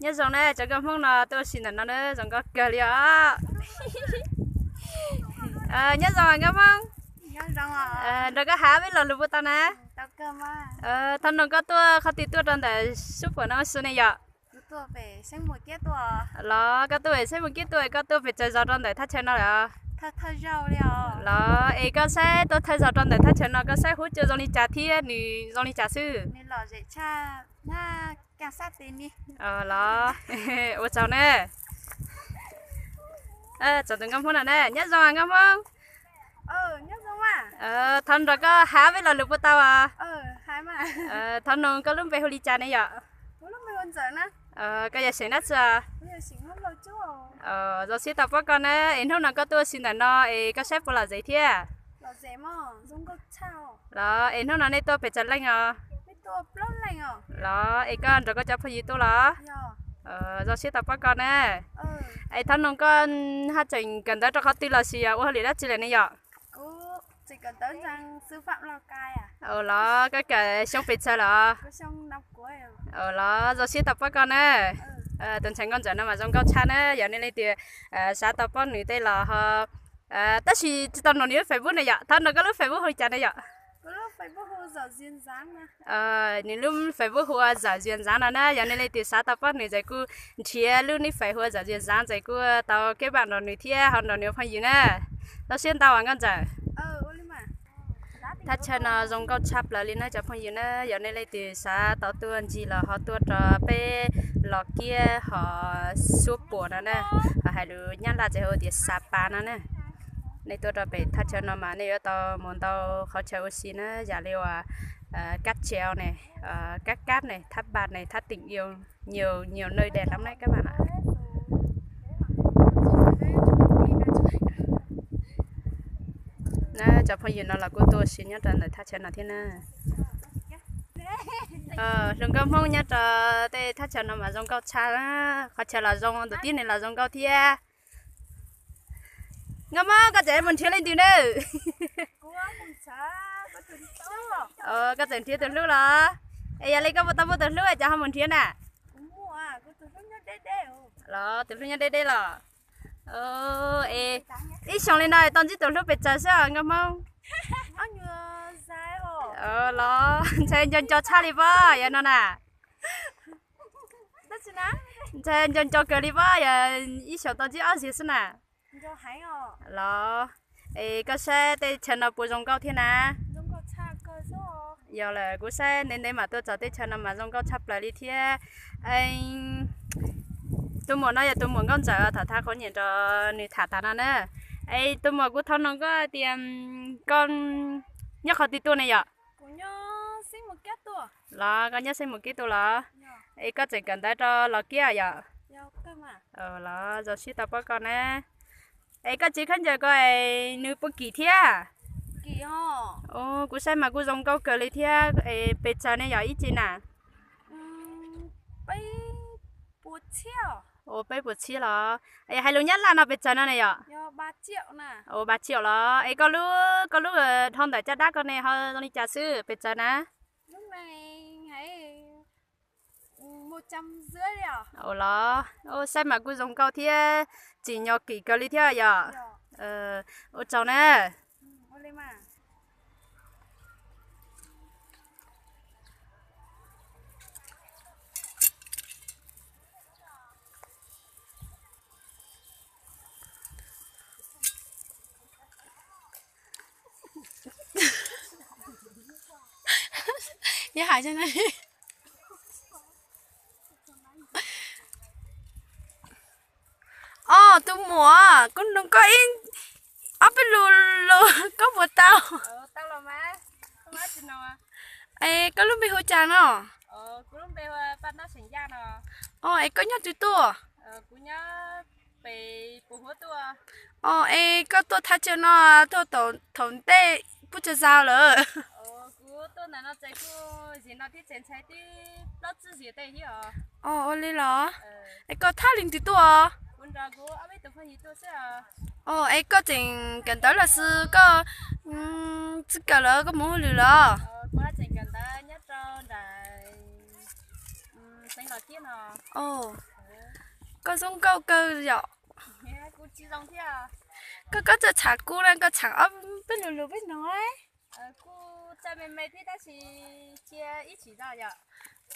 Nyob zoo na, cov nkauj Hmoob no tuaj ua si ntawm no na zoo nkauj kawg li os. Nyob zoo nkauj Hmoob. Nrog koj hais peb lo lus puas tau na? Thaum no koj tuaj qhov twg tuaj rau ntawm suab puam no ua si ne yom? Los koj tuaj pem Xeeb Mus Kiab tuaj, koj tuaj pes tsawg zaus rau ntawm thaj chaw no lawm? Los es koj saib tuaj thawj zaus rau ntawm thaj chaw no koj saib huab cua zoo li cas thiab nws zoo li cas xwb? Los ua tsaug na. Tsaug tus nkauj Hmoob no na, nyob zoo nkauj Hmoob. Thaum no nrog koj hais peb lo lus puas tau os? Thaum no koj lub npe hu li cas ne yom? Koj yog xeem dab tsi? Zoo siab tau pom koj na, es hnub no koj tuaj ua si ntawm no es koj saib puas lom zem thiab? Los es hnub no nej tuaj pes tsawg leej os? Los es koj nrog koj cov phooj ywg tuaj los? Zoo siab tau pom koj na. Es thaum no koj haj tseem kawm ntawv rau qhov twg los sis yog ua hauj lwm dab tsi lawm ne yom? Los koj kawm xyoo pes tsawg lawm? Los zoo siab tau pom koj na. Tus ntxhais nkauj ntxawm no mas zoo nkauj tshaj na, yog nej leej twg xav tau pom nws tej los ho, tab sis tsis tau nrog nws lub Facebook ne yom, thaum no koj lub Facebook hu li cas ne yom? Nws lub Facebook hu ua Zawm Zias Ntxaav no na, yog nej leej twg xav tau pom nws ces kuj nrhiav lub nick Face hu ua Zawm Zias Ntxaav ces kuj tau kev vam nrog nws thiab ho nrog nws ua phooj ywg na. Zoo siab ntau nkauj ntxawm. Thaj chaw no zoo nkauj tshaj plaws li na cov phooj ywg na, yog nej leej twg xav tau tuaj ncig los ho tuaj rau peb Los Kiab ho Suab Puam no na, ho hais lus Nyab Laj ces hu tias Xa Pa no na. Nej tuaj rau pem thaj chaw no mas nej yuav tau mus ntau qhov chaw ua si na, yam li uas Kab Tseo ne, Kab Kab ne, Thab Npas ne, Thab Teem Io, nhiều nhiều nơi đẹp lắm đấy các bạn ạ. Na cov phooj ywg no los kuj tuaj ua si nyob rau ntawm thaj chaw no thiab na. Hluas nkauj Hmoob nyob rau tej thaj chaw no mas zoo nkauj tshaj, qhov chaw los zoo, tus tib neeg los zoo nkauj thiab. Nkauj Hmoob, koj tseem mus nrhiav leej twg na? Koj tseem nrhiav tus hlub los? Es yog li koj puas tau muaj tus hlub es cas ho mus nrhiav na? Los tus hlub nyob deb deb los? Ib xyoos li no tau ntsib tus hlub pes tsawg xwb nkauj Hmoob? Los ntshai nco nco tshaj li pob yog no na. Ntshai nco nco kawg li pob yog ib xyoos tau ntsib ob zaug xwb na. Los es koj saib tej chaw no puas zoo nkauj thiab na? Yog lawm, kuv saib ntev ntev mam tuaj txog tej chaw no mas zoo nkauj tshaj plaws li thiab. Tus muam no yog tus muam nkauj ntxawm thaum thab qhuav nyiam rau nws tham tas no na. Es tus muam, kuv thov nug koj tias koj nyob qhov twg tuaj ne yom? Los koj nyob Xeeb Mus Kiab tuaj los? Es koj tseem kawm ntawv rau Los Kiab yom? Los zoo siab tau pom koj na. Es koj tsev khaub ncaws ko es nws puas kim thiab? Kuv saib mas kuj zoo nkauj kawg li thiab. Es pes tsawg ne yom ib ce na? Ua peb puas txhiab los? Es hais lus Nyab Laj no pes tsawg no ne yom? Ua ba ciaum los? Es koj lub, koj lub dhau ntawm caj dab ko ne ho zoo li cas xwb pes tsawg na? Los saib mas kuj zoo nkauj thiab, tsim nyog kim kawg li thiab yom. Ua tsaug na. Yog hais, o tus muam, kuv nug koj ib, ob peb lus lus koj puas tau? Es koj lub npe hu cas no? Es koj nyob twg tuaj? Es koj tuaj thaj chaw no tuaj thaum ntej puas tsawg zaus lawm? Ua li los? Es koj thab leej twg tuaj? Es koj tseem kawm ntawv los sis koj tsis kawm lawm koj mus hauj lwm los? Koj zoo nkauj kawg yom. Koj, koj txawm tshaam kuv na, koj tshaam ob peb lug lug peb noog.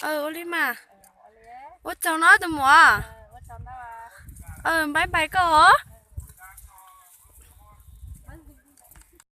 Ua li mas. Ua tsaug no tus muam. Npaiv npaiv koj os.